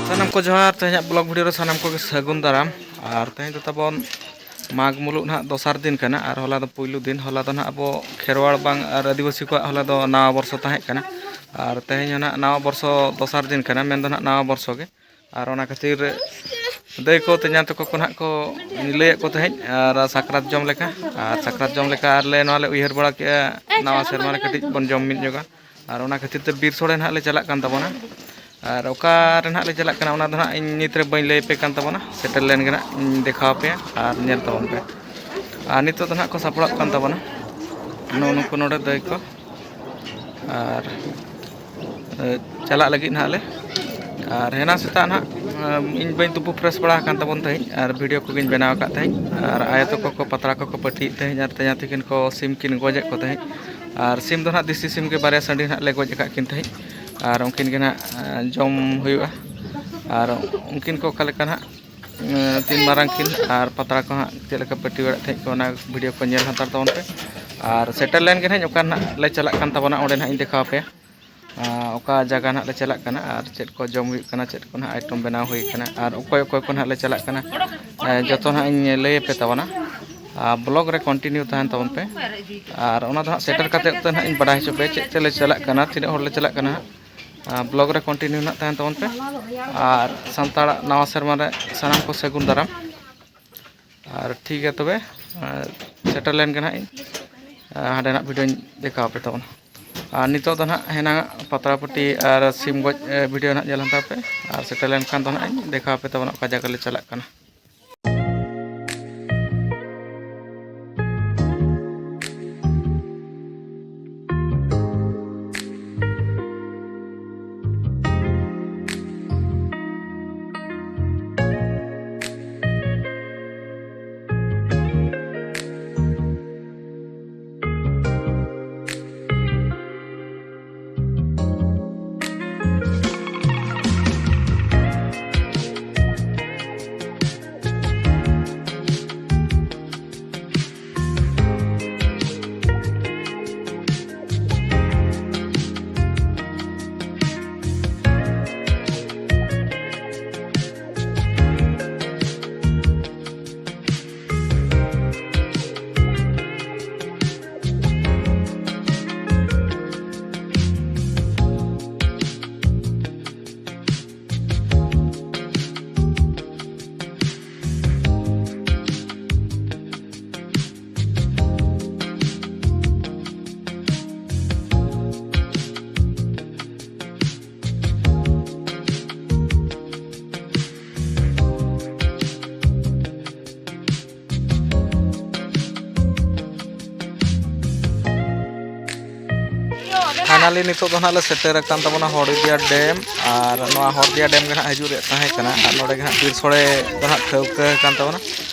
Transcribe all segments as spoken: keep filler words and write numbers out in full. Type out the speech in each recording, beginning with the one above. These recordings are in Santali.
ᱥᱟᱱᱟᱢ ᱠᱚ ᱡᱚᱦᱟᱨ᱾ ᱛᱮᱦᱮᱧᱟᱜ ᱵᱞᱚᱜ ᱵᱷᱤᱰᱤᱭᱳ ᱨᱮ ᱥᱟᱱᱟᱢ ᱠᱚᱜᱮ ᱥᱟᱹᱜᱩᱱ ᱫᱟᱨᱟᱢ᱾ ᱟᱨ ᱛᱮᱦᱮᱧ ᱫᱚ ᱛᱟᱵᱚᱱ ᱢᱟᱜᱽ ᱢᱩᱞᱩᱜ ᱱᱟᱦᱟᱜ ᱫᱚᱥᱟᱨ ᱫᱤᱱ ᱠᱟᱱᱟ, ᱟᱨ ᱦᱚᱞᱟ ᱫᱚ ᱯᱩᱭᱞᱩ ᱫᱤᱱ᱾ ᱦᱚᱞᱟ ᱫᱚ ᱱᱟᱦᱟᱜ ᱟᱵᱚ ᱠᱷᱮᱨᱣᱟᱲ ᱵᱟᱝ ᱟᱨ ᱟᱹᱫᱤᱵᱟᱹᱥᱤ ᱠᱚᱣᱟᱜ ᱦᱚᱞᱟ ᱫᱚ ᱱᱟᱣᱟ ᱵᱚᱨᱥᱚ ᱛᱟᱦᱮᱸ ᱠᱟᱱᱟ, ᱟᱨ ᱛᱮᱦᱮᱧ ᱦᱚᱸ ᱱᱟᱦᱟᱜ ᱱᱟᱣᱟ ᱵᱚᱨᱥᱚ ᱫᱚᱥᱟᱨ ᱫᱤᱱ ᱠᱟᱱᱟ, ᱢᱮᱱᱫᱚ ᱱᱟᱦᱟᱜ ᱱᱟᱣᱟ ᱵᱚᱨᱥᱚ ᱜᱮ᱾ ᱟᱨ ᱚᱱᱟ ᱠᱷᱟᱹᱛᱤᱨ ᱫᱟᱹᱭ ᱠᱚ ᱛᱮᱧᱟᱝ ᱛᱟᱠᱚ ᱠᱚ ᱱᱟᱦᱟᱜ ᱠᱚ ᱞᱟᱹᱭᱮᱫ ᱠᱚ ᱛᱟᱦᱮᱸᱫ, ᱟᱨ ᱥᱟᱠᱨᱟᱛ ᱡᱚᱢ ᱞᱮᱠᱟ, ᱟᱨ ᱥᱟᱠᱨᱟᱛ ᱡᱚᱢ ᱞᱮᱠᱟ ᱟᱨ ᱞᱮ ᱱᱚᱣᱟ ᱞᱮ ᱩᱭᱦᱟᱹᱨ ᱵᱟᱲᱟ ᱠᱮᱜᱼᱟ, ᱱᱟᱣᱟ ᱥᱮᱨᱢᱟ ᱨᱮ ᱠᱟᱹᱴᱤᱡ ᱵᱚᱱ ᱡᱚᱢ ᱢᱤᱫ ᱧᱚᱜᱟ᱾ ᱟᱨ ᱚᱱᱟ ᱠᱷᱟᱹᱛᱤᱨ ᱛᱮ ᱵᱤᱨ ᱥᱳᱲᱮ ᱱᱟᱦᱟᱜ ᱞᱮ ᱪᱟᱞᱟᱜ ᱠᱟᱱ ᱛᱟᱵᱚᱱᱟ᱾ ᱟᱨ ᱚᱠᱟ ᱨᱮ ᱱᱟᱦᱟᱜ ᱞᱮ ᱪᱟᱞᱟᱜ ᱠᱟᱱᱟ, ᱚᱱᱟ ᱫᱚ ᱱᱟᱦᱟᱜ ᱤᱧ ᱱᱤᱛ ᱨᱮ ᱵᱟᱹᱧ ᱞᱟᱹᱭ ᱟᱯᱮ ᱠᱟᱱ ᱛᱟᱵᱚᱱᱟ᱾ ᱥᱮᱴᱮᱨ ᱞᱮᱱ ᱜᱮ ᱱᱟᱦᱟᱜ ᱤᱧ ᱫᱮᱠᱷᱟᱣ ᱟᱯᱮᱭᱟ ᱟᱨ ᱧᱮᱞ ᱛᱟᱵᱚᱱ ᱯᱮ᱾ ᱟᱨ ᱱᱤᱛᱚᱜ ᱫᱚ ᱱᱟᱦᱟᱜ ᱠᱚ ᱥᱟᱯᱲᱟᱜ ᱠᱟᱱ ᱛᱟᱵᱚᱱᱟ ᱱᱩᱜᱼᱩ ᱱᱩᱠᱩ ᱱᱚᱰᱮ ᱫᱟᱹᱭ ᱠᱚ᱾ ᱟᱨ ᱮ, ᱪᱟᱞᱟᱜ ᱞᱟᱹᱜᱤᱫ ᱱᱟᱦᱟᱜ ᱞᱮ᱾ ᱟᱨ ᱦᱮᱱᱟᱝ ᱥᱮᱛᱟᱜ ᱱᱟᱦᱟᱜ, ᱮ, ᱤᱧ ᱵᱟᱹᱧ ᱛᱩᱯᱩ ᱯᱷᱨᱮᱥ ᱵᱟᱲᱟ ᱟᱠᱟᱱ ᱛᱟᱵᱚᱱ ᱛᱟᱦᱮᱸᱫ, ᱟᱨ ᱵᱷᱤᱰᱤᱭᱳ ᱠᱚᱜᱮᱧ ᱵᱮᱱᱟᱣ ᱟᱠᱟᱫ ᱛᱟᱦᱮᱸᱫ᱾ ᱟᱨ ᱟᱭᱳ ᱛᱟᱠᱚ ᱠᱚ ᱯᱟᱛᱲᱟ ᱠᱚᱠᱚ ᱯᱟᱹᱴᱤᱭᱮᱫ ᱛᱟᱦᱮᱸᱫ, ᱟᱨ ᱛᱮᱧᱟᱝ ᱛᱟᱹᱠᱤᱱ ᱠᱚ ᱥᱤᱢ ᱠᱤᱱ ᱜᱚᱡᱮᱫ ᱠᱚ ᱛᱟᱦᱮᱸᱫ᱾ ᱟᱨ ᱥᱤᱢ ᱫᱚ ᱱᱟᱦᱟᱜ ᱫᱮᱥᱤ ᱥᱤᱢ ᱜᱮ ᱵᱟᱨᱭᱟ ᱥᱟᱺᱰᱤ ᱱᱟᱦᱟᱜ ᱞᱮ ᱜᱚᱡ ᱟᱠᱟᱫ ᱠᱤᱱ ᱛᱟᱦᱮᱸᱫ, ᱟᱨ ᱩᱱᱠᱤᱱ ᱜᱮ ᱱᱟᱦᱟᱜ, ᱮ, ᱡᱚᱢ ᱦᱩᱭᱩᱜᱼᱟ᱾ ᱟᱨ ᱩᱱᱠᱤᱱ ᱠᱚ ᱚᱠᱟ ᱞᱮᱠᱟ ᱱᱟᱦᱟᱜ ᱛᱤᱱ ᱢᱟᱨᱟᱝ ᱠᱤᱱ ᱟᱨ ᱯᱟᱛᱲᱟ ᱠᱚ ᱦᱟᱸᱜ ᱪᱮᱫ ᱞᱮᱠᱟ ᱯᱟᱹᱴᱤ ᱵᱟᱲᱟᱜ ᱛᱟᱦᱮᱸᱫ ᱠᱚ, ᱚᱱᱟ ᱵᱷᱤᱰᱤᱭᱳ ᱠᱚ ᱧᱮᱞ ᱦᱟᱛᱟᱲ ᱛᱟᱵᱚᱱ ᱯᱮ᱾ ᱟᱨ ᱥᱮᱴᱮᱨ ᱞᱮᱱ ᱜᱮ ᱱᱟᱦᱟᱜ ᱚᱠᱟ ᱱᱟᱦᱟᱜ ᱞᱮ ᱪᱟᱞᱟᱜ ᱠᱟᱱ ᱛᱟᱵᱚᱱᱟ, ᱚᱸᱰᱮ ᱱᱟᱦᱟᱜ ᱤᱧ ᱫᱮᱠᱷᱟᱣ ᱟᱯᱮᱭᱟ᱾ ᱟᱨ ᱚᱠᱟ ᱡᱟᱭᱜᱟ ᱱᱟᱦᱟᱜ ᱞᱮ ᱪᱟᱞᱟᱜ ᱠᱟᱱᱟ ᱟᱨ ᱪᱮᱫ ᱠᱚ ᱡᱚᱢ ᱦᱩᱭᱩᱜ ᱠᱟᱱᱟ, ᱪᱮᱫ ᱠᱚ ᱱᱟᱦᱟᱜ ᱟᱭᱴᱮᱢ ᱵᱮᱱᱟᱣ ᱦᱩᱭ ᱠᱟᱱᱟ, ᱟᱨ ᱚᱠᱚᱭ ᱚᱠᱚᱭ ᱠᱚ ᱱᱟᱦᱟᱜ ᱞᱮ ᱪᱟᱞᱟᱜ ᱠᱟᱱᱟ, ᱟᱨ ᱡᱚᱛᱚ ᱱᱟᱦᱟᱜ ᱤᱧ ᱞᱟᱹᱭ ᱟᱯᱮ ᱛᱟᱵᱚᱱᱟ᱾ ᱟᱨ ᱵᱞᱚᱜ ᱨᱮ ᱠᱚᱱᱴᱤᱱᱤᱭᱩ ᱛᱟᱦᱮᱱ ᱛᱟᱵᱚᱱ ᱯᱮ᱾ ᱟᱨ ᱚᱱᱟ ᱫᱚ ᱦᱟᱸᱜ ᱥᱮᱴᱮᱨ ᱠᱟᱛᱮᱫ ᱛᱮ ᱱᱟᱦᱟᱜ ᱤᱧ ᱵᱟᱰᱟᱭ ᱦᱚᱪᱚ ᱯᱮᱭᱟ ᱪᱮᱫ ᱛᱮᱞᱮ ᱪᱟᱞᱟᱜ ᱠᱟᱱᱟ, ᱛᱤᱱᱟᱹᱜ ᱦᱚᱲ ᱞᱮ ᱪᱟᱞᱟᱜ ᱠᱟᱱᱟ ᱦᱟᱸᱜ᱾ ᱟᱨ ᱵᱞᱚᱜ ᱨᱮ ᱠᱚᱱᱴᱤᱱᱤᱭᱩ ᱱᱟᱦᱟᱜ ᱛᱟᱦᱮᱱ ᱛᱟᱵᱚᱱ ᱯᱮ᱾ ᱟᱨ ᱥᱟᱱᱛᱟᱲᱟᱜ ᱱᱟᱣᱟ ᱥᱮᱨᱢᱟ ᱨᱮ ᱥᱟᱱᱟᱢ ᱠᱚ ᱥᱟᱹᱜᱩᱱ ᱫᱟᱨᱟᱢ᱾ ᱟᱨ ᱴᱷᱤᱠ ᱜᱮᱭᱟ ᱛᱚᱵᱮ, ᱟᱨ ᱥᱮᱴᱮᱨ ᱞᱮᱱ ᱜᱮ ᱱᱟᱦᱟᱜ ᱤᱧ, ᱟᱨ ᱦᱟᱸᱰᱮ ᱱᱟᱦᱟᱜ ᱵᱷᱤᱰᱤᱭᱳᱧ ᱫᱮᱠᱷᱟᱣ ᱟᱯᱮ ᱛᱟᱵᱚᱱᱟ᱾ ᱟᱨ ᱱᱤᱛᱚᱜ ᱫᱚ ᱱᱟᱦᱟᱜ ᱦᱮᱱᱟᱝ ᱯᱟᱛᱲᱟ ᱯᱟᱹᱴᱤ ᱟᱨ ᱥᱤᱢ ᱜᱚᱡ, ᱮ, ᱵᱷᱤᱰᱤᱭᱳ ᱱᱟᱦᱟᱜ ᱧᱮᱞ ᱦᱟᱛᱟᱲ ᱯᱮ᱾ ᱟᱨ ᱥᱮᱴᱮᱨ ᱞᱮᱱᱠᱷᱟᱱ ᱫᱚ ᱱᱟᱦᱟᱜ ᱤᱧ ᱫᱮᱠᱷᱟᱣ ᱟᱯᱮ ᱛᱟᱵᱚᱱᱟ ᱚᱠᱟ ᱡᱟᱭᱜᱟ ᱞᱮ ᱪᱟᱞᱟᱜ ᱠᱟᱱᱟ᱾ ᱟᱞᱮ ᱱᱤᱛᱚᱜ ᱫᱚ ᱱᱟᱦᱟᱜ ᱞᱮ ᱥᱮᱴᱮᱨ ᱟᱠᱟᱱ ᱛᱟᱵᱚᱱᱟ ᱦᱚᱨᱫᱤᱭᱟ ᱰᱮᱢ᱾ ᱟᱨ ᱱᱚᱣᱟ ᱦᱚᱨᱫᱤᱭᱟ ᱰᱮᱢ ᱜᱮ ᱱᱟᱦᱟᱜ ᱦᱤᱡᱩᱜ ᱨᱮᱭᱟᱜ ᱛᱟᱦᱮᱸ ᱠᱟᱱᱟ, ᱟᱨ ᱱᱚᱰᱮ ᱜᱮ ᱱᱟᱦᱟᱜ ᱵᱤᱨ ᱥᱳᱲᱮ ᱫᱚ ᱱᱟᱦᱟᱜ ᱴᱷᱟᱹᱣᱠᱟᱹ ᱟᱠᱟᱱ ᱛᱟᱵᱚᱱᱟ᱾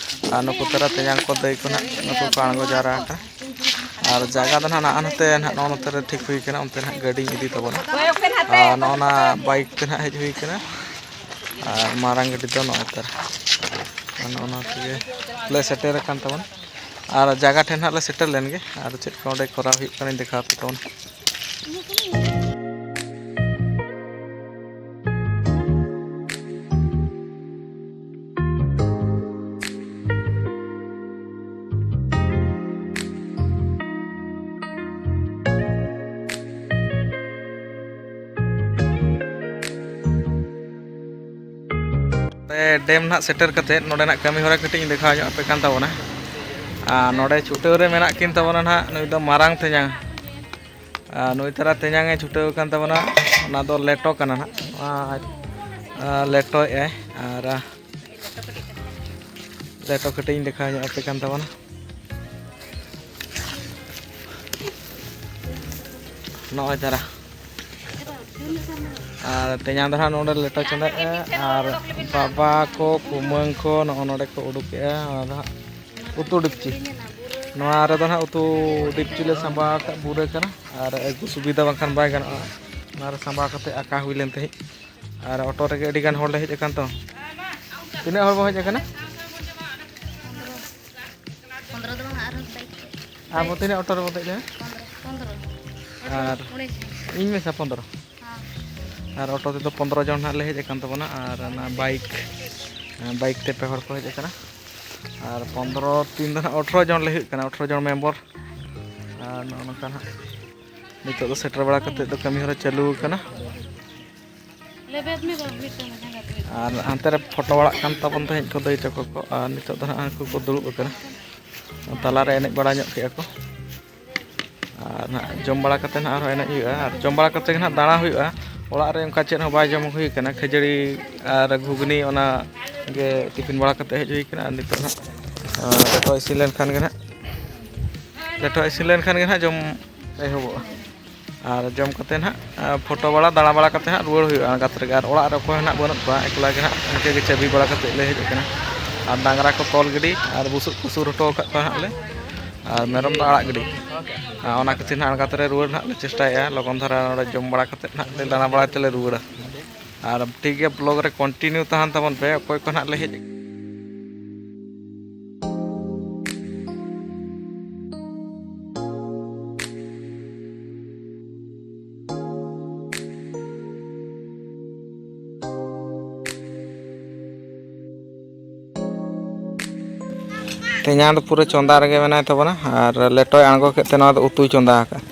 ᱟᱨ ᱱᱩᱠᱩ ᱛᱟᱨᱟ ᱛᱮᱧᱟᱝ ᱠᱚ, ᱫᱟᱹᱭ ᱠᱚ ᱱᱟᱦᱟᱜ ᱱᱩᱠᱩ ᱠᱚ ᱟᱬᱜᱚ ᱡᱟᱣᱨᱟ ᱟᱠᱟᱱᱟ᱾ ᱟᱨ ᱡᱟᱭᱜᱟ ᱫᱚ ᱱᱟᱦᱟᱜ ᱱᱟᱜᱼᱟ ᱱᱚᱛᱮ ᱱᱟᱦᱟᱜ, ᱱᱚᱜᱼᱚ ᱱᱚᱛᱮ ᱨᱮ ᱴᱷᱤᱠ ᱦᱩᱭ ᱠᱟᱱᱟ, ᱚᱱᱛᱮ ᱱᱟᱦᱟᱜ ᱜᱟᱹᱰᱤᱧ ᱤᱫᱤ ᱛᱟᱵᱚᱱᱟ᱾ ᱟᱨ ᱱᱚᱜᱼᱚ ᱱᱟ ᱵᱟᱭᱤᱠ ᱛᱮ ᱱᱟᱦᱟᱜ ᱦᱮᱡ ᱦᱩᱭ ᱠᱟᱱᱟ᱾ ᱟᱨ ᱢᱟᱨᱟᱝ ᱜᱟᱹᱰᱤ ᱫᱚ ᱱᱚᱜᱼᱚᱭ ᱛᱟᱨᱟ᱾ ᱟᱨ ᱱᱚᱜᱼᱚ ᱱᱚᱣᱟ ᱛᱮᱜᱮ ᱞᱮ ᱥᱮᱴᱮᱨ ᱟᱠᱟᱱ ᱛᱟᱵᱚᱱᱟ᱾ ᱟᱨ ᱡᱟᱭᱜᱟ ᱴᱷᱮᱱ ᱦᱟᱸᱜ ᱞᱮ ᱥᱮᱴᱮᱨ ᱞᱮᱱ ᱜᱮ, ᱟᱨ ᱪᱮᱫ ᱠᱚ ᱚᱸᱰᱮ ᱠᱚᱨᱟᱣ ᱦᱩᱭᱩᱜ ᱠᱟᱱᱟᱧ ᱫᱮᱠᱷᱟᱣ ᱟᱯᱮ ᱛᱟᱵᱚᱱᱟ᱾ ᱰᱮᱢ ᱱᱟᱦᱟᱜ ᱥᱮᱴᱮᱨ ᱠᱟᱛᱮᱫ ᱱᱚᱰᱮᱱᱟᱜ ᱠᱟᱹᱢᱤ ᱦᱚᱨᱟ ᱠᱟᱹᱴᱤᱡ ᱤᱧ ᱫᱮᱠᱷᱟᱣ ᱧᱚᱜ ᱟᱯᱮ ᱠᱟᱱ ᱛᱟᱵᱚᱱᱟ᱾ ᱟᱨ ᱱᱚᱰᱮ ᱪᱷᱩᱴᱟᱹᱣ ᱨᱮ ᱢᱮᱱᱟᱜ ᱠᱤᱱ ᱛᱟᱵᱚᱱᱟ ᱱᱟᱦᱟᱜ ᱱᱩᱭ ᱫᱚ ᱢᱟᱨᱟᱝ ᱛᱮᱧᱟᱝ᱾ ᱟᱨ ᱱᱩᱭ ᱛᱟᱨᱟ ᱛᱮᱧᱟᱝ ᱮ ᱪᱷᱩᱴᱟᱹᱣ ᱟᱠᱟᱱ ᱛᱟᱵᱚᱱᱟ᱾ ᱚᱱᱟ ᱫᱚ ᱞᱮᱴᱚ ᱠᱟᱱᱟ ᱱᱟᱦᱟᱜ᱾ ᱟᱨ, ᱟᱨ ᱞᱮᱴᱚᱭᱮᱫ ᱟᱭ᱾ ᱟᱨ ᱞᱮᱴᱚ ᱠᱟᱹᱴᱤᱡ ᱤᱧ ᱫᱮᱠᱷᱟᱣ ᱧᱚᱜ ᱟᱯᱮ ᱠᱟᱱ ᱛᱟᱵᱚᱱᱟ᱾ ᱱᱚᱜᱼᱚᱭ ᱛᱟᱨᱟ᱾ ᱟᱨ ᱛᱮᱧᱟᱝ ᱫᱚ ᱱᱟᱦᱟᱜ ᱱᱚᱰᱮ ᱞᱮᱴᱚ ᱪᱚᱸᱫᱟᱭᱮᱫᱼᱟ᱾ ᱟᱨ ᱵᱟᱵᱟ ᱠᱚ, ᱠᱩᱢᱟᱹᱝ ᱠᱚ ᱱᱚᱜᱼᱚ ᱱᱚᱰᱮ ᱠᱚ ᱩᱰᱩᱠᱮᱜᱼᱟ᱾ ᱚᱱᱟ ᱫᱚ ᱦᱟᱸᱜ ᱩᱛᱩ ᱰᱮᱠᱪᱤ᱾ ᱱᱚᱣᱟ ᱨᱮᱫᱚ ᱱᱟᱦᱟᱜ ᱩᱛᱩ ᱰᱮᱠᱪᱤ ᱞᱮ ᱥᱟᱸᱵᱟᱣ ᱟᱠᱟᱫ ᱵᱩᱨᱟᱹ ᱠᱟᱱᱟ᱾ ᱟᱨ ᱟᱹᱜᱩ ᱥᱩᱵᱤᱫᱷᱟ ᱵᱟᱝᱠᱷᱟᱱ ᱵᱟᱭ ᱜᱟᱱᱚᱜᱼᱟ᱾ ᱚᱱᱟ ᱨᱮ ᱥᱟᱸᱵᱟᱣ ᱠᱟᱛᱮ ᱟᱠᱟ ᱦᱩᱭ ᱞᱮᱱ ᱛᱟᱦᱮᱸᱫ᱾ ᱟᱨ ᱚᱴᱳ ᱨᱮᱜᱮ ᱟᱹᱰᱤ ᱜᱟᱱ ᱦᱚᱲ ᱞᱮ ᱦᱮᱡ ᱟᱠᱟᱱ ᱛᱚ᱾ ᱛᱤᱱᱟᱹᱜ ᱦᱚᱲ ᱵᱚ ᱦᱮᱡ ᱟᱠᱟᱱᱟ? ᱯᱚᱱᱫᱽᱨᱚ ᱫᱚ ᱵᱟᱝ, ᱟᱨᱦᱚᱸ ᱵᱟᱭᱤᱠ ᱛᱮ᱾ ᱟᱵᱚ ᱛᱤᱱᱟᱹᱜ ᱚᱴᱳ ᱨᱮᱵᱚ ᱫᱮᱡ ᱞᱮᱱᱟ? ᱯᱚᱱᱫᱽᱨᱚ, ᱯᱚᱱᱫᱽᱨᱚ᱾ ᱟᱨ ᱩᱱᱤᱥ ᱡᱚᱱ᱾ ᱤᱧ ᱢᱮᱥᱟ ᱯᱚᱱᱫᱽᱨᱚ᱾ ᱦᱮᱸ᱾ ᱟᱨ ᱚᱴᱳ ᱛᱮᱫᱚ ᱯᱚᱱᱫᱽᱨᱚ ᱡᱚᱱ ᱱᱟᱦᱟᱜ ᱞᱮ ᱦᱮᱡ ᱟᱠᱟᱱ ᱛᱟᱵᱚᱱᱟ᱾ ᱟᱨ ᱚᱱᱟ ᱵᱟᱭᱤᱠ, ᱵᱟᱭᱤᱠ ᱛᱮ ᱯᱮ ᱦᱚᱲ ᱠᱚ ᱦᱮᱡ ᱟᱠᱟᱱᱟ᱾ ᱟᱨ ᱯᱚᱱᱫᱽᱨᱚ ᱛᱤᱱ ᱫᱚ ᱱᱟᱦᱟᱜ ᱟᱴᱷᱨᱚ ᱡᱚᱱ ᱞᱮ ᱦᱩᱭᱩᱜ ᱠᱟᱱᱟ, ᱟᱴᱷᱨᱚ ᱡᱚᱱ ᱢᱮᱢᱵᱚᱨ᱾ ᱟᱨ ᱱᱚᱜᱼᱚ ᱱᱚᱝᱠᱟ ᱱᱟᱦᱟᱜ ᱱᱤᱛᱚᱜ ᱫᱚ ᱥᱮᱴᱮᱨ ᱵᱟᱲᱟ ᱠᱟᱛᱮᱫ ᱫᱚ ᱠᱟᱹᱢᱤ ᱦᱚᱨᱟ ᱪᱟᱹᱞᱩ ᱟᱠᱟᱱᱟ᱾ ᱟᱨ ᱦᱟᱱᱛᱮ ᱨᱮ ᱯᱷᱳᱴᱳ ᱵᱟᱲᱟᱜ ᱠᱟᱱ ᱛᱟᱵᱚᱱ ᱛᱟᱦᱮᱸᱫ ᱠᱚ ᱫᱟᱹᱭ ᱛᱟᱠᱚ ᱠᱚ, ᱟᱨ ᱱᱤᱛᱚᱜ ᱫᱚ ᱱᱟᱦᱟᱜ ᱩᱱᱠᱩ ᱠᱚ ᱫᱩᱲᱩᱵ ᱟᱠᱟᱱᱟ᱾ ᱛᱟᱞᱟᱨᱮ ᱮᱱᱮᱡ ᱵᱟᱲᱟ ᱧᱚᱜ ᱠᱮᱜᱼᱟ ᱠᱚ᱾ ᱟᱨ ᱱᱟᱦᱟᱜ ᱡᱚᱢ ᱵᱟᱲᱟ ᱠᱟᱛᱮ ᱱᱟᱦᱟᱜ ᱟᱨᱦᱚᱸ ᱮᱱᱮᱡ ᱦᱩᱭᱩᱜᱼᱟ᱾ ᱟᱨ ᱡᱚᱢ ᱵᱟᱲᱟ ᱠᱟᱛᱮ ᱜᱮ ᱱᱟᱦᱟᱜ ᱫᱟᱬᱟ ᱦᱩᱭᱩᱜᱼᱟ᱾ ᱚᱲᱟᱜ ᱨᱮ ᱚᱱᱠᱟ ᱪᱮᱫ ᱦᱚᱸ ᱵᱟᱭ ᱡᱚᱢ ᱦᱩᱭ ᱠᱟᱱᱟ, ᱠᱷᱟᱹᱡᱟᱹᱲᱤ ᱟᱨ ᱜᱷᱩᱜᱽᱱᱤ, ᱚᱱᱟ ᱜᱮ ᱴᱤᱯᱷᱤᱱ ᱵᱟᱲᱟ ᱠᱟᱛᱮ ᱦᱮᱡ ᱦᱩᱭ ᱠᱟᱱᱟ᱾ ᱟᱨ ᱱᱤᱛᱚᱜ ᱱᱟᱦᱟᱜ, ᱟᱨ ᱞᱮᱴᱚ ᱤᱥᱤᱱ ᱞᱮᱱᱠᱷᱟᱱ ᱜᱮ ᱱᱟᱦᱟᱜ, ᱞᱮᱴᱚ ᱤᱥᱤᱱ ᱞᱮᱱᱠᱷᱟᱱ ᱜᱮ ᱱᱟᱦᱟᱜ ᱡᱚᱢ ᱮᱦᱚᱵᱚᱜᱼᱟ᱾ ᱟᱨ ᱡᱚᱢ ᱠᱟᱛᱮ ᱱᱟᱦᱟᱜ, ᱟ, ᱯᱷᱳᱴᱳ ᱵᱟᱲᱟ, ᱫᱟᱬᱟ ᱵᱟᱲᱟ ᱠᱟᱛᱮ ᱦᱟᱸᱜ ᱨᱩᱣᱟᱹᱲ ᱦᱩᱭᱩᱜᱼᱟ ᱟᱬᱜᱟᱛ ᱨᱮᱜᱮ᱾ ᱟᱨ ᱚᱲᱟᱜ ᱨᱮ ᱚᱠᱚᱭ ᱦᱚᱸ ᱱᱟᱦᱟᱜ ᱵᱟᱹᱱᱩᱜ ᱠᱚᱣᱟ, ᱮᱠᱞᱟ ᱜᱮ ᱱᱟᱦᱟᱜ ᱤᱱᱠᱟᱹ ᱜᱮ ᱪᱟᱹᱵᱤ ᱵᱟᱲᱟ ᱠᱟᱛᱮ ᱞᱮ ᱦᱮᱡ ᱟᱠᱟᱱᱟ᱾ ᱟᱨ ᱰᱟᱝᱨᱟ ᱠᱚ ᱛᱚᱞ ᱜᱤᱰᱤ ᱟᱨ ᱵᱩᱥᱩᱵ ᱠᱚ ᱥᱩᱨ ᱦᱚᱴᱚ ᱟᱠᱟᱫ ᱠᱚᱣᱟ ᱦᱟᱸᱜ ᱞᱮ᱾ ᱟᱨ ᱢᱮᱨᱚᱢ ᱫᱚ ᱟᱲᱟᱜ ᱜᱤᱰᱤ᱾ ᱟᱨ ᱚᱱᱟ ᱠᱷᱟᱹᱛᱤᱨ ᱱᱟᱦᱟᱜ ᱟᱬᱜᱟᱛ ᱨᱮ ᱨᱩᱣᱟᱹᱲ ᱱᱟᱦᱟᱜ ᱞᱮ ᱪᱮᱥᱴᱟᱭᱮᱫᱼᱟ, ᱞᱚᱜᱚᱱ ᱫᱷᱟᱨᱟ ᱱᱚᱰᱮ ᱡᱚᱢ ᱵᱟᱲᱟ ᱠᱟᱛᱮ ᱱᱟᱦᱟᱜ ᱞᱮ ᱫᱟᱬᱟ ᱵᱟᱲᱟᱭ ᱛᱮᱞᱮ ᱨᱩᱣᱟᱹᱲᱟ᱾ ᱟᱨ ᱴᱷᱤᱠ ᱜᱮᱭᱟ, ᱵᱞᱚᱜ ᱨᱮ ᱠᱚᱱᱴᱤᱱᱤᱭᱩ ᱛᱟᱦᱮᱱ ᱛᱟᱵᱚᱱ ᱯᱮ, ᱚᱠᱚᱭ ᱠᱚ ᱱᱟᱦᱟᱜ ᱞᱮ ᱦᱮᱡ ᱛᱮᱧᱟᱝ ᱫᱚ ᱯᱩᱨᱟᱹ ᱪᱚᱸᱫᱟ ᱨᱮᱜᱮ ᱢᱮᱱᱟᱭ ᱛᱟᱵᱚᱱᱟ, ᱟᱨ ᱞᱮᱴᱚᱭ ᱟᱬᱜᱚ ᱠᱮᱫ ᱛᱮ ᱱᱚᱣᱟ ᱫᱚ ᱩᱛᱩᱭ ᱪᱚᱸᱫᱟ ᱟᱠᱟᱫᱼᱟ᱾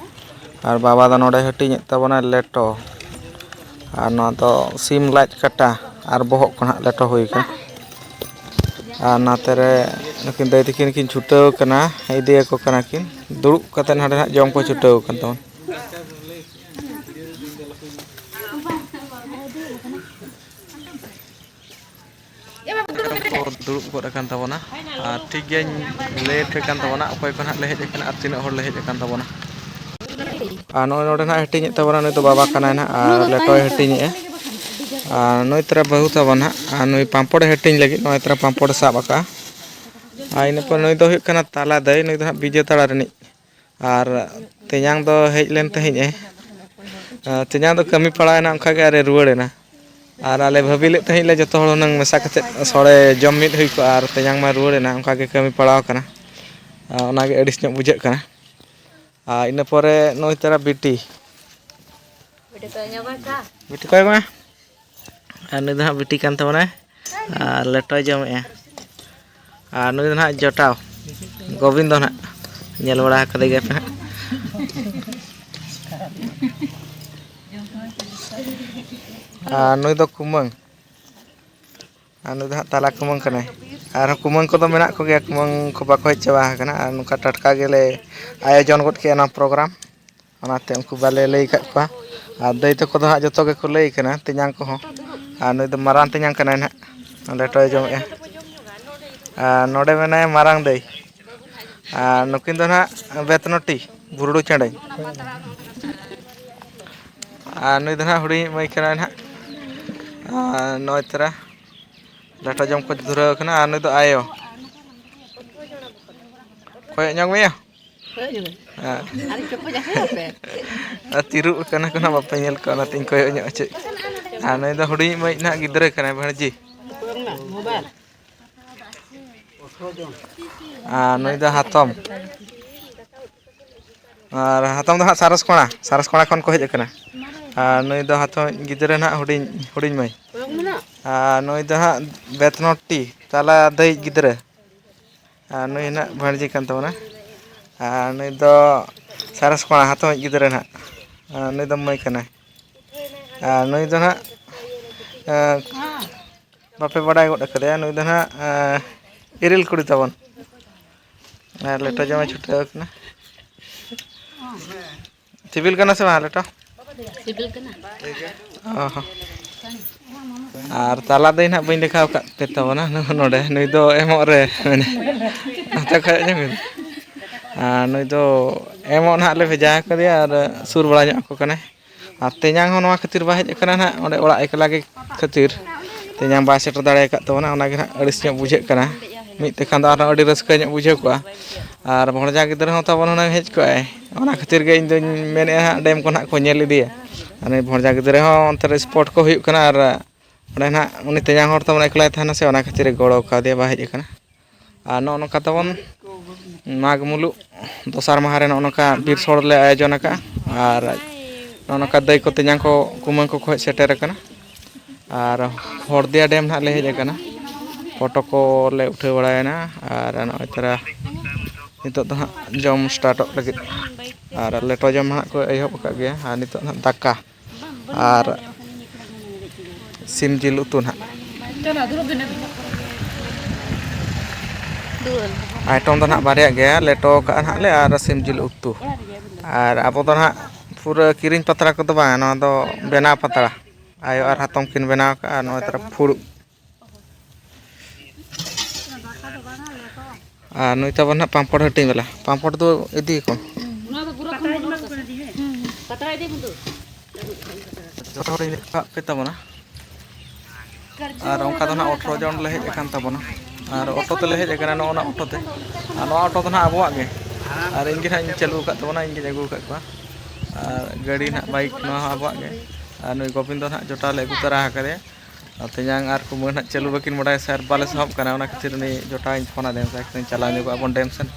ᱟᱨ ᱵᱟᱵᱟ ᱫᱚ ᱱᱚᱰᱮ ᱦᱟᱹᱴᱤᱧᱮᱫ ᱛᱟᱵᱚᱱᱟᱭ ᱞᱮᱴᱚ, ᱟᱨ ᱱᱚᱣᱟ ᱫᱚ ᱥᱤᱢ ᱞᱟᱡ ᱠᱟᱴᱟ ᱟᱨ ᱵᱚᱦᱚᱜ ᱠᱚ ᱱᱟᱦᱟᱜ ᱞᱮᱴᱚ ᱦᱩᱭ ᱟᱠᱟᱱᱟ᱾ ᱟᱨ ᱱᱚᱛᱮ ᱨᱮ ᱱᱩᱠᱤᱱ ᱫᱟᱹᱭ ᱛᱟᱹᱠᱤᱱ ᱠᱤᱱ ᱪᱷᱩᱴᱟᱹᱣ ᱟᱠᱟᱱᱟ, ᱤᱫᱤᱭᱟᱠᱚ ᱠᱟᱱᱟ ᱠᱤᱱ᱾ ᱫᱩᱲᱩᱵ ᱠᱟᱛᱮ ᱱᱟᱰᱮ ᱱᱟᱦᱟᱜ ᱡᱚᱢ ᱠᱚ ᱪᱷᱩᱴᱟᱹᱣ ᱟᱠᱟᱱ ᱛᱟᱵᱚᱱᱟ᱾ ᱠᱚ ᱫᱩᱲᱩᱵ ᱜᱚᱫ ᱟᱠᱟᱱ ᱛᱟᱵᱚᱱᱟ᱾ ᱟᱨ ᱴᱷᱤᱠ ᱜᱮᱭᱟᱧ ᱞᱟᱹᱭ ᱟᱯᱮ ᱠᱟᱱ ᱛᱟᱵᱚᱱᱟ, ᱚᱠᱚᱭ ᱠᱚ ᱱᱟᱦᱟᱜ ᱞᱮ ᱦᱮᱡ ᱟᱠᱟᱱᱟ ᱟᱨ ᱛᱤᱱᱟᱹᱜ ᱦᱚᱲ ᱞᱮ ᱦᱮᱡ ᱟᱠᱟᱱ ᱛᱟᱵᱚᱱᱟ᱾ ᱟᱨ ᱱᱚᱜᱼᱚᱭ ᱱᱚᱰᱮ ᱱᱟᱦᱟᱜ ᱦᱟᱹᱴᱤᱧᱮᱫ ᱛᱟᱵᱚᱱᱟ, ᱱᱩᱭ ᱫᱚ ᱵᱟᱵᱟ ᱠᱟᱱᱟᱭ ᱱᱟᱦᱟᱜ, ᱟᱨ ᱞᱮᱴᱚᱭ ᱦᱟᱹᱴᱤᱧᱮᱫᱼᱟ᱾ ᱟᱨ ᱱᱩᱭ ᱛᱟᱨᱟ ᱵᱟᱹᱦᱩ ᱛᱟᱵᱚᱱ ᱱᱟᱦᱟᱜ, ᱟᱨ ᱱᱩᱭ ᱯᱟᱢᱯᱚᱲᱮ ᱦᱟᱹᱴᱤᱧ ᱞᱟᱹᱜᱤᱫ ᱱᱚᱜᱼᱚᱭ ᱛᱟᱨᱟ ᱯᱟᱢᱯᱚᱲᱮ ᱥᱟᱵ ᱟᱠᱟᱫᱼᱟ᱾ ᱟᱨ ᱤᱱᱟᱹ ᱯᱚᱨ ᱱᱩᱭ ᱫᱚ ᱦᱩᱭᱩᱜ ᱠᱟᱱᱟ ᱛᱟᱞᱟ ᱫᱟᱹᱭ, ᱱᱩᱭ ᱫᱚ ᱦᱟᱸᱜ ᱵᱤᱡᱮᱛᱟᱲᱟ ᱨᱤᱱᱤᱡ᱾ ᱟᱨ ᱛᱮᱧᱟᱝ ᱫᱚ ᱦᱮᱡ ᱞᱮᱱ ᱛᱟᱦᱮᱸᱫ ᱮ᱾ ᱟᱨ ᱛᱮᱧᱟᱝ ᱫᱚ ᱠᱟᱹᱢᱤ ᱯᱟᱲᱟᱣᱮᱱᱟ, ᱚᱱᱠᱟ ᱜᱮ ᱟᱨᱮ ᱨᱩᱣᱟᱹᱲᱮᱱᱟ᱾ ᱟᱨ ᱟᱞᱮ ᱵᱷᱟᱹᱵᱤ ᱞᱮᱫ ᱛᱟᱦᱮᱸᱫ ᱞᱮ ᱡᱚᱛᱚ ᱦᱚᱲ ᱦᱩᱱᱟᱹᱝ ᱢᱮᱥᱟ ᱠᱟᱛᱮᱫ ᱥᱚᱲᱮ ᱡᱚᱢ ᱢᱤᱫ ᱦᱩᱭ ᱠᱚᱜᱼᱟ, ᱟᱨ ᱛᱮᱧᱟᱝ ᱢᱟ ᱨᱩᱣᱟᱹᱲᱮᱱᱟ, ᱚᱱᱠᱟ ᱜᱮ ᱠᱟᱹᱢᱤ ᱯᱟᱲᱟᱣ ᱟᱠᱟᱱᱟ᱾ ᱟᱨ ᱚᱱᱟᱜᱮ ᱟᱹᱲᱤᱥ ᱧᱚᱜ ᱵᱩᱡᱷᱟᱹᱜ ᱠᱟᱱᱟ᱾ ᱟᱨ ᱤᱱᱟᱹ ᱯᱚᱨᱮ ᱱᱩᱭ ᱛᱟᱨᱟ ᱵᱤᱴᱤ᱾ ᱵᱤᱴᱤ ᱠᱚᱭ ᱢᱮ᱾ ᱟᱨ ᱱᱩᱭ ᱫᱚ ᱦᱟᱸᱜ ᱵᱤᱴᱤ ᱠᱟᱱ ᱛᱟᱵᱚᱱᱟᱭ᱾ ᱟᱨ ᱞᱮᱴᱚᱭ ᱡᱚᱢᱮᱜᱼᱟ᱾ ᱟᱨ ᱱᱩᱭ ᱫᱚ ᱦᱟᱸᱜ ᱡᱚᱴᱟᱣ ᱜᱳᱵᱤᱱᱫᱚ ᱦᱟᱸᱜ ᱧᱮᱞ ᱵᱟᱲᱟ ᱠᱟᱫᱮ ᱜᱮᱭᱟ ᱯᱮ ᱦᱟᱸᱜ᱾ ᱟᱨ ᱱᱩᱭ ᱫᱚ ᱠᱩᱢᱟᱹᱝ᱾ ᱟᱨ ᱱᱩᱭ ᱫᱚ ᱦᱟᱸᱜ ᱛᱟᱞᱟ ᱠᱩᱢᱟᱹᱝ ᱠᱟᱱᱟᱭ᱾ ᱟᱨᱦᱚᱸ ᱠᱩᱢᱟᱹᱝ ᱠᱚᱫᱚ ᱢᱮᱱᱟᱜ ᱠᱚᱜᱮᱭᱟ, ᱠᱩᱢᱟᱹᱝ ᱠᱚ ᱵᱟᱠᱚ ᱦᱮᱡ ᱪᱟᱵᱟ ᱟᱠᱟᱱᱟ᱾ ᱟᱨ ᱱᱚᱝᱠᱟ ᱴᱟᱴᱠᱟ ᱜᱮᱞᱮ ᱟᱭᱳᱡᱚᱱ ᱜᱚᱫ ᱠᱮᱜᱼᱟ ᱱᱚᱣᱟ ᱯᱨᱳᱜᱨᱟᱢ, ᱚᱱᱟᱛᱮ ᱩᱱᱠᱩ ᱵᱟᱞᱮ ᱞᱟᱹᱭ ᱟᱠᱟᱫ ᱠᱚᱣᱟ᱾ ᱟᱨ ᱫᱟᱹᱭ ᱛᱟᱠᱚ ᱫᱚ ᱦᱟᱸᱜ ᱡᱚᱛᱚ ᱜᱮᱠᱚ ᱞᱟᱹᱭ ᱠᱟᱱᱟ, ᱛᱮᱧᱟᱝ ᱠᱚᱦᱚᱸ᱾ ᱟᱨ ᱱᱩᱭ ᱫᱚ ᱢᱟᱨᱟᱝ ᱛᱮᱧᱟᱝ ᱠᱟᱱᱟᱭ ᱱᱟᱦᱟᱜ, ᱞᱮᱴᱚᱭ ᱡᱚᱢᱮᱜᱼᱟ᱾ ᱟᱨ ᱱᱚᱰᱮ ᱢᱮᱱᱟᱭᱟ ᱢᱟᱨᱟᱝ ᱫᱟᱹᱭ, ᱟᱨ ᱱᱩᱠᱤᱱ ᱫᱚ ᱱᱟᱦᱟᱜ ᱵᱮᱛᱱᱚᱴᱤ ᱵᱷᱩᱨᱰᱩ ᱪᱮᱬᱮ᱾ ᱟᱨ ᱱᱩᱭ ᱫᱚ ᱱᱟᱦᱟᱜ ᱦᱩᱰᱤᱧ ᱢᱟᱹᱭ ᱠᱟᱱᱟᱭ ᱱᱟᱦᱟᱜ᱾ ᱟᱨ ᱱᱚᱜᱼᱚᱭ ᱛᱚᱨᱟ ᱞᱮᱴᱚ ᱡᱚᱢ ᱠᱚ ᱫᱷᱩᱨᱟᱹᱣ ᱟᱠᱟᱱᱟ᱾ ᱟᱨ ᱱᱩᱭ ᱫᱚ ᱟᱭᱳ᱾ ᱠᱚᱭᱚᱜ ᱧᱚᱜ ᱢᱮᱭᱟ᱾ ᱦᱮᱸ᱾ ᱟᱨ ᱛᱤᱨᱩᱵ ᱟᱠᱟᱱᱟ ᱠᱚ ᱱᱟᱦᱟᱜ, ᱵᱟᱯᱮ ᱧᱮᱞ ᱠᱚᱣᱟ, ᱚᱱᱟᱛᱤᱧ ᱠᱚᱭᱚᱜ ᱧᱚᱜ ᱦᱚᱪᱚᱭᱮᱫ᱾ ᱟᱨ ᱱᱩᱭ ᱫᱚ ᱦᱩᱰᱤᱧ ᱢᱟᱹᱭ ᱱᱟᱦᱟᱜ ᱜᱤᱫᱽᱨᱟᱹ ᱠᱟᱱᱟᱭ, ᱵᱷᱟᱹᱬᱡᱤ᱾ ᱟᱨ ᱱᱩᱭ ᱫᱚ ᱦᱟᱛᱚᱢ᱾ ᱟᱨ ᱦᱟᱛᱚᱢ ᱫᱚ ᱦᱟᱸᱜ ᱥᱟᱨᱚᱥ ᱠᱚᱲᱟ, ᱥᱟᱨᱚᱥ ᱠᱚᱲᱟ ᱠᱷᱚᱱ ᱠᱚ ᱦᱮᱡ ᱟᱠᱟᱱᱟ᱾ ᱟᱨ ᱱᱩᱭ ᱫᱚ ᱦᱟᱛᱚᱢ ᱜᱤᱫᱽᱨᱟᱹ ᱱᱟᱦᱟᱜ, ᱦᱩᱰᱤᱧ, ᱦᱩᱰᱤᱧ ᱢᱟᱹᱭ᱾ ᱟᱨ ᱱᱩᱭ ᱫᱚ ᱦᱟᱸᱜ ᱵᱮᱛᱱᱚᱴᱤ, ᱛᱟᱞᱟ ᱫᱟᱹᱭᱤᱡ ᱜᱤᱫᱽᱨᱟᱹ᱾ ᱟᱨ ᱱᱩᱭ ᱱᱟᱦᱟᱜ ᱵᱷᱟᱹᱬᱡᱤ ᱠᱟᱱ ᱛᱟᱵᱚᱱᱟ᱾ ᱟᱨ ᱱᱩᱭ ᱫᱚ ᱥᱟᱨᱚᱥ ᱠᱚᱲᱟ, ᱦᱟᱛᱚᱢᱤᱡ ᱜᱤᱫᱽᱨᱟᱹ ᱱᱟᱦᱟᱜ᱾ ᱟᱨ ᱱᱩᱭ ᱫᱚ ᱢᱟᱹᱭ ᱠᱟᱱᱟᱭ᱾ ᱟᱨ ᱱᱩᱭ ᱫᱚ ᱱᱟᱦᱟᱜ, ᱮᱸ, ᱵᱟᱯᱮ ᱵᱟᱰᱟᱭ ᱜᱚᱫ ᱟᱠᱟᱫᱮᱭᱟ, ᱱᱩᱭ ᱫᱚ ᱱᱟᱦᱟᱜ, ᱮᱸ, ᱤᱨᱤᱞ ᱠᱩᱲᱤ ᱛᱟᱵᱚᱱ᱾ ᱟᱨ ᱞᱮᱴᱚ ᱡᱚᱢᱮ ᱪᱷᱩᱴᱟᱹᱣ ᱟᱠᱟᱱᱟ᱾ ᱥᱤᱵᱤᱞ ᱠᱟᱱᱟ ᱥᱮ ᱵᱟᱝ ᱞᱮᱴᱚ? ᱥᱤᱵᱤᱞ ᱠᱟᱱᱟ᱾ ᱚ ᱦᱚᱸ᱾ ᱟᱨ ᱛᱟᱞᱟ ᱫᱟᱹᱭ ᱱᱟᱦᱟᱜ ᱵᱟᱹᱧ ᱫᱮᱠᱷᱟᱣ ᱟᱠᱟᱫ ᱯᱮ ᱛᱟᱵᱚᱱᱟ, ᱱᱩ-, ᱱᱚᱰᱮ ᱱᱩᱭ ᱫᱚ ᱮᱢᱚᱜ ᱨᱮ ᱢᱮᱱᱟᱭ᱾ ᱱᱚᱛᱮ ᱠᱷᱚᱡ ᱧᱮᱞ ᱢᱮ᱾ ᱟᱨ ᱱᱩᱭ ᱫᱚ ᱮᱢᱚᱜ ᱱᱟᱦᱟᱜ ᱞᱮ ᱵᱷᱮᱡᱟ ᱟᱠᱟᱫᱮᱭᱟ ᱟᱨ ᱥᱩᱨ ᱵᱟᱲᱟ ᱧᱚᱜ ᱟᱠᱚ ᱠᱟᱱᱟᱭ᱾ ᱟᱨ ᱛᱮᱧᱟᱝ ᱦᱚᱸ ᱱᱚᱣᱟ ᱠᱷᱟᱹᱛᱤᱨ ᱵᱟᱭ ᱦᱮᱡ ᱟᱠᱟᱱᱟ ᱱᱟᱦᱟᱜ, ᱚᱸᱰᱮ ᱚᱲᱟᱜ ᱮᱠᱞᱟ ᱜᱮ ᱠᱷᱟᱹᱛᱤᱨ ᱛᱮᱧᱟᱝ ᱵᱟᱭ ᱥᱮᱴᱮᱨ ᱫᱟᱲᱮ ᱟᱠᱟᱫ ᱛᱟᱵᱚᱱᱟ, ᱚᱱᱟᱜᱮ ᱱᱟᱦᱟᱜ ᱟᱹᱲᱤᱥ ᱧᱚᱜ ᱵᱩᱡᱷᱟᱹᱜ ᱠᱟᱱᱟ᱾ ᱢᱤᱫ ᱛᱮᱠᱷᱟᱱ ᱫᱚ ᱟᱨᱦᱚᱸ ᱟᱹᱰᱤ ᱨᱟᱹᱥᱠᱟᱹ ᱧᱚᱜ ᱵᱩᱡᱷᱟᱹᱣ ᱠᱚᱜᱼᱟ᱾ ᱟᱨ ᱵᱷᱚᱲᱡᱟ ᱜᱤᱫᱽᱨᱟᱹ ᱦᱚᱸ ᱛᱟᱵᱚᱱ ᱦᱩᱱᱟᱹᱝ ᱦᱮᱡ ᱠᱚᱜᱼᱟᱭ, ᱚᱱᱟ ᱠᱷᱟᱹᱛᱤᱨ ᱜᱮ ᱤᱧ ᱫᱚᱧ ᱢᱮᱱᱮᱫᱼᱟ ᱦᱟᱸᱜ ᱰᱮᱢ ᱠᱚ ᱱᱟᱦᱟᱜ ᱠᱚ ᱧᱮᱞ ᱤᱫᱤᱭᱟ᱾ ᱟᱨ ᱱᱩᱭ ᱵᱷᱚᱲᱡᱟ ᱜᱤᱫᱽᱨᱟᱹ ᱦᱚᱸ ᱚᱱᱛᱮ ᱨᱮ ᱥᱯᱳᱨᱴ ᱠᱚ ᱦᱩᱭᱩᱜ ᱠᱟᱱᱟ, ᱟᱨ ᱚᱸᱰᱮ ᱱᱟᱦᱟᱜ ᱩᱱᱤ ᱛᱮᱧᱟᱝ ᱦᱚᱲ ᱛᱟᱵᱚᱱ ᱮᱠᱞᱟᱭ ᱛᱟᱦᱮᱱᱟ ᱥᱮ, ᱚᱱᱟ ᱠᱷᱟᱹᱛᱤᱨ ᱮ ᱜᱚᱲᱚ ᱠᱟᱣᱫᱮᱭᱟ, ᱵᱟᱭ ᱦᱮᱡ ᱟᱠᱟᱱᱟ᱾ ᱟᱨ ᱱᱚᱜᱼᱚ ᱱᱚᱝᱠᱟ ᱛᱟᱵᱚᱱ ᱢᱟᱜᱽ ᱢᱩᱞᱩᱜ ᱫᱚᱥᱟᱨ ᱢᱟᱦᱟ ᱨᱮ ᱱᱚᱜᱼᱚ ᱱᱚᱝᱠᱟ ᱵᱤᱨ ᱥᱚᱲ ᱞᱮ ᱟᱭᱳᱡᱚᱱ ᱟᱠᱟᱫᱼᱟ᱾ ᱟᱨ ᱱᱚᱜᱼᱚ ᱱᱚᱝᱠᱟ ᱫᱟᱹᱭ ᱠᱚ ᱛᱮᱧᱟᱝ ᱠᱚ ᱠᱩᱢᱟᱹᱝ ᱠᱚᱠᱚ ᱦᱮᱡ ᱥᱮᱴᱮᱨ ᱟᱠᱟᱱᱟ᱾ ᱟᱨ ᱦᱚᱲᱫᱤᱭᱟ ᱰᱮᱢ ᱱᱟᱦᱟᱜ ᱞᱮ ᱦᱮᱡ ᱟᱠᱟᱱᱟ, ᱯᱷᱳᱴᱳ ᱠᱚᱞᱮ ᱩᱴᱷᱟᱹᱣ ᱵᱟᱲᱟᱭᱮᱱᱟ᱾ ᱟᱨ ᱱᱚᱜᱼᱚᱭ ᱛᱟᱨᱟ ᱱᱤᱛᱚᱜ ᱫᱚ ᱦᱟᱸᱜ ᱡᱚᱢ ᱥᱴᱟᱨᱴᱚᱜ ᱞᱟᱹᱜᱤᱫ᱾ ᱟᱨ ᱞᱮᱴᱚ ᱡᱚᱢ ᱱᱟᱦᱟᱜ ᱠᱚ ᱮᱦᱚᱵ ᱟᱠᱟᱫ ᱜᱮᱭᱟ᱾ ᱟᱨ ᱱᱤᱛᱚᱜ ᱱᱟᱦᱟᱜ ᱫᱟᱠᱟ ᱟᱨ ᱥᱤᱢ ᱡᱤᱞ ᱩᱛᱩ ᱱᱟᱦᱟᱜ᱾ ᱟᱭᱴᱮᱢ ᱫᱚ ᱱᱟᱦᱟᱜ ᱵᱟᱨᱭᱟᱜ ᱜᱮᱭᱟ, ᱞᱮᱴᱚ ᱠᱟᱜᱼᱟ ᱱᱟᱦᱟᱜ ᱞᱮ ᱟᱨ ᱥᱤᱢ ᱡᱤᱞ ᱩᱛᱩ᱾ ᱟᱨ ᱟᱵᱚ ᱫᱚ ᱱᱟᱦᱟᱜ ᱯᱩᱨᱟᱹ ᱠᱤᱨᱤᱧ ᱯᱟᱛᱲᱟ ᱠᱚᱫᱚ ᱵᱟᱝ, ᱱᱚᱣᱟ ᱫᱚ ᱵᱮᱱᱟᱣ ᱯᱟᱛᱲᱟ᱾ ᱟᱭᱳ ᱟᱨ ᱦᱟᱛᱚᱢ ᱠᱤᱱ ᱵᱮᱱᱟᱣ ᱠᱟᱜᱼᱟ᱾ ᱱᱚᱜᱼᱚᱭ ᱛᱟᱨᱟ ᱯᱷᱩᱲᱩᱜ᱾ ᱟᱨ ᱱᱩᱭ ᱛᱟᱵᱚᱱ ᱱᱟᱦᱟᱜ ᱯᱟᱢᱯᱚᱲ ᱦᱟᱹᱴᱤᱧ ᱵᱟᱞᱟ, ᱯᱟᱢᱯᱚᱲ ᱫᱚ ᱤᱫᱤᱭᱟᱠᱚ᱾ ᱱᱚᱣᱟ ᱫᱚ ᱯᱩᱨᱟᱹ ᱠᱷᱚᱱ ᱵᱚᱱᱫᱚ ᱠᱟᱜᱼᱟ᱾ ᱦᱩᱸ, ᱦᱩᱸ᱾ ᱯᱟᱛᱲᱟ ᱤᱫᱤ ᱵᱚᱱᱫᱚ᱾ ᱡᱚᱛᱚ ᱦᱚᱲᱤᱧ ᱞᱟᱹᱭ ᱠᱟᱜ ᱯᱮ ᱛᱟᱵᱚᱱᱟ᱾ ᱟᱨ ᱚᱱᱠᱟ ᱫᱚ ᱱᱟᱦᱟᱜ ᱟᱴᱷᱨᱚ ᱡᱚᱱ ᱞᱮ ᱦᱮᱡ ᱟᱠᱟᱱ ᱛᱟᱵᱚᱱᱟ᱾ ᱟᱨ ᱚᱴᱳ ᱛᱮᱞᱮ ᱦᱮᱡ ᱟᱠᱟᱱᱟ, ᱱᱚᱜᱼᱚ ᱱᱟ ᱚᱴᱳ ᱛᱮ᱾ ᱟᱨ ᱱᱚᱣᱟ ᱚᱴᱳ ᱫᱚ ᱱᱟᱦᱟᱜ ᱟᱵᱚᱣᱟᱜ ᱜᱮ᱾ ᱟᱨ ᱤᱧ ᱜᱮ ᱱᱟᱦᱟᱜ ᱤᱧ ᱪᱟᱹᱞᱩ ᱟᱠᱟᱫ ᱛᱟᱵᱚᱱᱟ, ᱤᱧ ᱜᱤᱧ ᱟᱹᱜᱩ ᱟᱠᱟᱫ ᱠᱚᱣᱟ᱾ ᱟᱨ ᱜᱟᱹᱰᱤ ᱱᱟᱦᱟᱜ, ᱵᱟᱭᱤᱠ, ᱱᱚᱣᱟ ᱦᱚᱸ ᱟᱵᱚᱣᱟᱜ ᱜᱮ᱾ ᱟᱨ ᱱᱩᱭ ᱜᱳᱵᱤᱱᱫᱚ ᱱᱟᱦᱟᱜ ᱡᱚᱴᱟᱣ ᱞᱮ ᱟᱹᱜᱩ ᱛᱚᱨᱟ ᱟᱠᱟᱫᱮᱭᱟ᱾ ᱟᱨ ᱛᱮᱧᱟᱝ ᱟᱨ ᱠᱩᱢᱟᱹᱝ ᱱᱟᱦᱟᱜ ᱪᱟᱹᱞᱩ ᱵᱟᱹᱠᱤᱱ ᱵᱟᱰᱟᱭᱟ ᱥᱮ ᱟᱨ ᱵᱟᱞᱮ ᱥᱟᱦᱚᱵ ᱠᱟᱱᱟ, ᱚᱱᱟ ᱠᱷᱟᱹᱛᱤᱨ ᱩᱱᱤ ᱡᱚᱴᱟᱣᱤᱧ ᱯᱷᱳᱱ ᱟᱫᱮᱭᱟ, ᱢᱮᱛᱟᱭ ᱠᱟᱹᱱᱟᱹᱧ, "ᱪᱟᱞᱟᱣ ᱧᱚᱜᱚᱜ ᱟᱵᱚᱱ ᱰᱮᱢ ᱥᱮᱱ,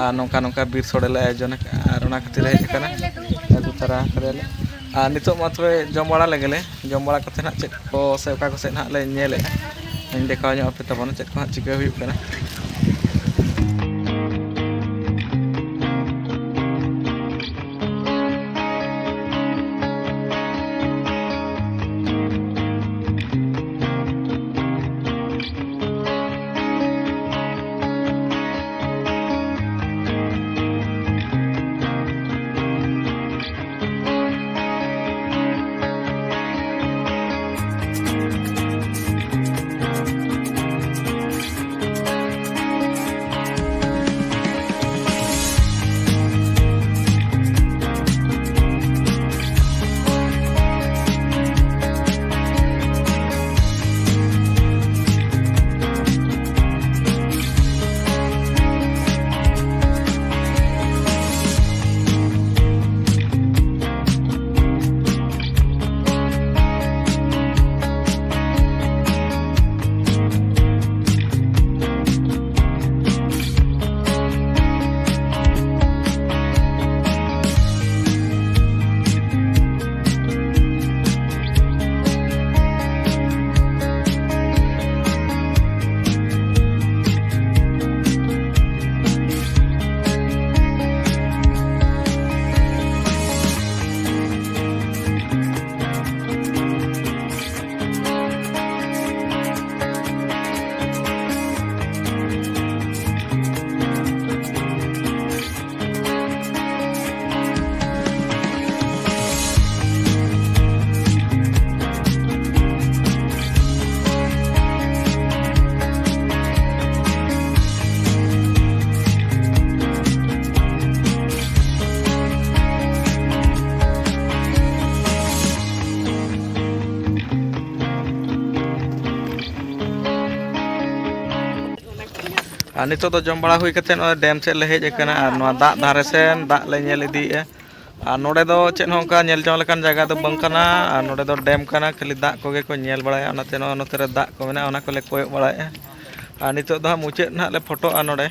ᱟᱨ ᱱᱚᱝᱠᱟ ᱱᱚᱝᱠᱟ ᱵᱤᱨ ᱥᱳᱲᱮ ᱞᱮ ᱟᱭᱳᱡᱚᱱ ᱟᱠᱟᱫᱼᱟ", ᱟᱨ ᱚᱱᱟ ᱠᱷᱟᱹᱛᱤᱨ ᱦᱮᱡ ᱟᱠᱟᱱᱟ, ᱟᱹᱜᱩ ᱛᱟᱨᱟ ᱟᱠᱟᱫᱮᱭᱟᱞᱮ᱾ ᱟᱨ ᱱᱤᱛᱚᱜ ᱢᱟ ᱛᱚᱵᱮ ᱡᱚᱢ ᱵᱟᱲᱟ ᱞᱮᱜᱮ ᱞᱮ, ᱡᱚᱢ ᱵᱟᱲᱟ ᱠᱟᱛᱮ ᱱᱟᱦᱟᱜ ᱪᱮᱫ ᱠᱚ ᱥᱮ ᱚᱠᱟ ᱠᱚ ᱥᱮᱫ ᱱᱟᱦᱟᱜ ᱞᱮ ᱧᱮᱞᱮᱫᱼᱟ, ᱤᱧ ᱫᱮᱠᱷᱟᱣ ᱧᱚᱜ ᱟᱯᱮ ᱛᱟᱵᱚᱱᱟ ᱪᱮᱫ ᱠᱚ ᱦᱟᱸᱜ ᱪᱤᱠᱟᱹ ᱦᱩᱭᱩᱜ ᱠᱟᱱᱟ᱾ ᱟᱨ ᱱᱤᱛᱚᱜ ᱫᱚ ᱡᱚᱢ ᱵᱟᱲᱟ ᱦᱩᱭ ᱠᱟᱛᱮᱫ ᱱᱚᱜᱼᱚᱭ ᱰᱮᱢ ᱥᱮᱫ ᱞᱮ ᱦᱮᱡ ᱟᱠᱟᱱᱟ ᱟᱨ ᱱᱚᱣᱟ ᱫᱟᱜ ᱫᱷᱟᱨᱮ ᱥᱮᱱ ᱫᱟᱜ ᱞᱮ ᱧᱮᱞ ᱤᱫᱤᱭᱮᱫᱼᱟ᱾ ᱟᱨ ᱱᱚᱰᱮ ᱫᱚ ᱪᱮᱫ ᱦᱚᱸ ᱚᱱᱠᱟ ᱧᱮᱞ ᱡᱚᱝ ᱞᱮᱠᱟᱱ ᱡᱟᱭᱜᱟ ᱫᱚ ᱵᱟᱝ ᱠᱟᱱᱟ᱾ ᱟᱨ ᱱᱚᱰᱮ ᱫᱚ ᱰᱮᱢ ᱠᱟᱱᱟ, ᱠᱷᱟᱹᱞᱤ ᱫᱟᱜ ᱠᱚᱜᱮ ᱠᱚ ᱧᱮᱞ ᱵᱟᱲᱟᱭᱟ᱾ ᱚᱱᱟᱛᱮ ᱱᱚᱜᱼᱚ ᱱᱚᱛᱮ ᱨᱮ ᱫᱟᱜ ᱠᱚ ᱢᱮᱱᱟᱜᱼᱟ, ᱚᱱᱟ ᱠᱚᱞᱮ ᱠᱚᱭᱚᱜ ᱵᱟᱲᱟᱭᱮᱫᱼᱟ᱾ ᱟᱨ ᱱᱤᱛᱚᱜ ᱫᱚ ᱦᱟᱸᱜ ᱢᱩᱪᱟᱹᱫ ᱱᱟᱦᱟᱜ ᱞᱮ ᱯᱷᱳᱴᱳᱜᱼᱟ ᱱᱚᱰᱮ᱾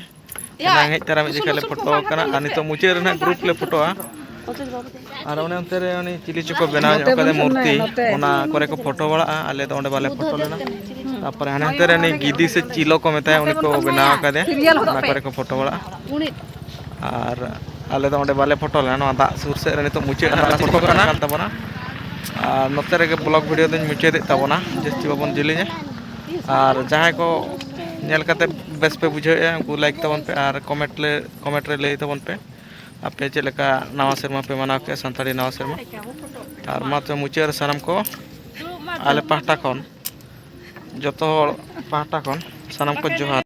ᱮᱱᱟᱝ ᱦᱮᱡ ᱛᱚᱨᱟ ᱢᱤᱫ ᱡᱚᱠᱷᱟ ᱞᱮ ᱯᱷᱳᱴᱳ ᱟᱠᱟᱱᱟ ᱟᱨ ᱱᱤᱛᱚᱜ ᱢᱩᱪᱟᱹᱫ ᱨᱮ ᱱᱟᱦᱟᱜ ᱜᱨᱩᱯ ᱞᱮ ᱯᱷᱳᱴᱳᱜᱼᱟ᱾ ᱟᱨ ᱚᱱᱮ ᱚᱱᱛᱮ ᱨᱮ ᱩᱱᱤ ᱪᱤᱞᱤ ᱪᱚᱠᱚ ᱵᱮᱱᱟᱣ ᱧᱚᱜ ᱠᱟᱫᱮ ᱢᱩᱨᱛᱤ, ᱚᱱᱟ ᱠᱚᱨᱮ ᱠᱚ ᱯᱷᱳᱴᱳ ᱵᱟᱲᱟᱜᱼᱟ᱾ ᱟᱞᱮ ᱫᱚ ᱚᱸᱰᱮ ᱵᱟᱞᱮ ᱯᱷᱳᱴᱳ ᱞᱮᱱᱟ᱾ ᱛᱟᱨᱯᱚᱨᱮ ᱦᱟᱱᱮ ᱦᱟᱱᱛᱮ ᱨᱮ ᱩᱱᱤ ᱜᱤᱫᱤ ᱥᱮ ᱪᱤᱞᱚ ᱠᱚ ᱢᱮᱛᱟᱭᱟ, ᱩᱱᱤ ᱠᱚ ᱵᱮᱱᱟᱣ ᱟᱠᱟᱫᱮ, ᱚᱱᱟ ᱠᱚᱨᱮ ᱠᱚ ᱯᱷᱳᱴᱳ ᱵᱟᱲᱟᱜᱼᱟ᱾ ᱟᱨ ᱟᱞᱮ ᱫᱚ ᱚᱸᱰᱮ ᱵᱟᱞᱮ ᱯᱷᱳᱴᱳ ᱞᱮᱱᱟ, ᱱᱚᱣᱟ ᱫᱟᱜ ᱥᱩᱨ ᱥᱮᱫ ᱨᱮ ᱱᱤᱛᱚᱜ ᱢᱩᱪᱟᱹᱫ ᱨᱮ ᱯᱷᱳᱴᱳ ᱠᱟᱱᱟ ᱠᱟᱱ ᱛᱟᱵᱚᱱᱟ᱾ ᱟᱨ ᱱᱚᱛᱮ ᱨᱮᱜᱮ ᱵᱞᱚᱜ ᱵᱷᱤᱰᱤᱭᱳ ᱫᱚᱧ ᱢᱩᱪᱟᱹᱫᱮᱫ ᱛᱟᱵᱚᱱᱟ, ᱡᱟᱹᱥᱛᱤ ᱵᱟᱵᱚᱱ ᱡᱮᱞᱮᱧᱟ᱾ ᱟᱨ ᱡᱟᱦᱟᱸᱭ ᱠᱚ ᱧᱮᱞ ᱠᱟᱛᱮ ᱵᱮᱥ ᱯᱮ ᱵᱩᱡᱷᱟᱹᱣᱮᱫᱼᱟ, ᱩᱱᱠᱩ ᱞᱟᱭᱤᱠ ᱛᱟᱵᱚᱱ ᱯᱮ ᱟᱨ ᱠᱚᱢᱮᱱᱴ ᱞᱮ, ᱠᱚᱢᱮᱱᱴ ᱨᱮ ᱞᱟᱹᱭ ᱛᱟᱵᱚᱱ ᱯᱮ, ᱟᱯᱮ ᱪᱮᱫ ᱞᱮᱠᱟ ᱱᱟᱣᱟ ᱥᱮᱨᱢᱟ ᱯᱮ ᱢᱟᱱᱟᱣ ᱠᱮᱫᱼᱟ, ᱥᱟᱱᱛᱟᱲᱤ ᱱᱟᱣᱟ ᱥᱮᱨᱢᱟ᱾ ᱟᱨ ᱢᱟ ᱛᱚᱵᱮ ᱢᱩᱪᱟᱹᱫ ᱨᱮ ᱥᱟᱱᱟᱢ ᱠᱚ ᱟᱞᱮ ᱯᱟᱦᱴᱟ ᱠᱷᱚᱱ, ᱡᱚᱛᱚ ᱦᱚᱲ ᱯᱟᱦᱴᱟ ᱠᱷᱚᱱ ᱥᱟᱱᱟᱢ ᱠᱚ ᱡᱚᱦᱟᱨ᱾